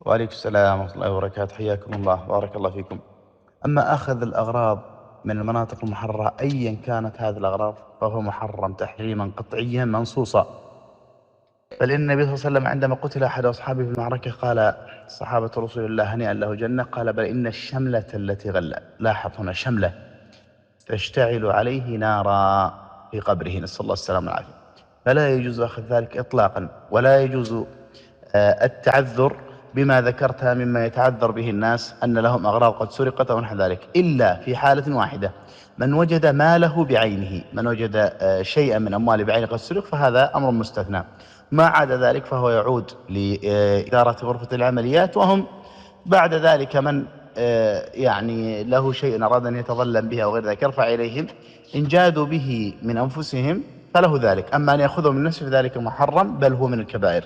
وعليكم السلام ورحمة الله وبركاته، حياكم الله، بارك الله فيكم. أما أخذ الأغراض من المناطق المحررة أيا كانت هذه الأغراض فهو محرم تحريما قطعيا منصوصا. بل إن النبي صلى الله عليه وسلم عندما قتل أحد أصحابه في المعركة قال صحابة رسول الله هنيئا له جنة، قال بل إن الشملة التي غل، لاحظ هنا شملة، تشتعل عليه نارا في قبره، نسأل الله السلامة والعافية. فلا يجوز أخذ ذلك إطلاقا، ولا يجوز التعذر بما ذكرتها مما يتعذر به الناس أن لهم أغراض قد سرقت أو نحو ذلك، إلا في حالة واحدة: من وجد ماله بعينه، من وجد شيئا من أمواله بعينه قد سرق فهذا أمر مستثنى. ما عدا ذلك فهو يعود لإدارة غرفة العمليات، وهم بعد ذلك من يعني له شيء أراد أن يتظلم به أو غير ذلك يرفع إليهم، إن جادوا به من أنفسهم فله ذلك. أما أن يأخذه من نفسه فذلك محرم، بل هو من الكبائر.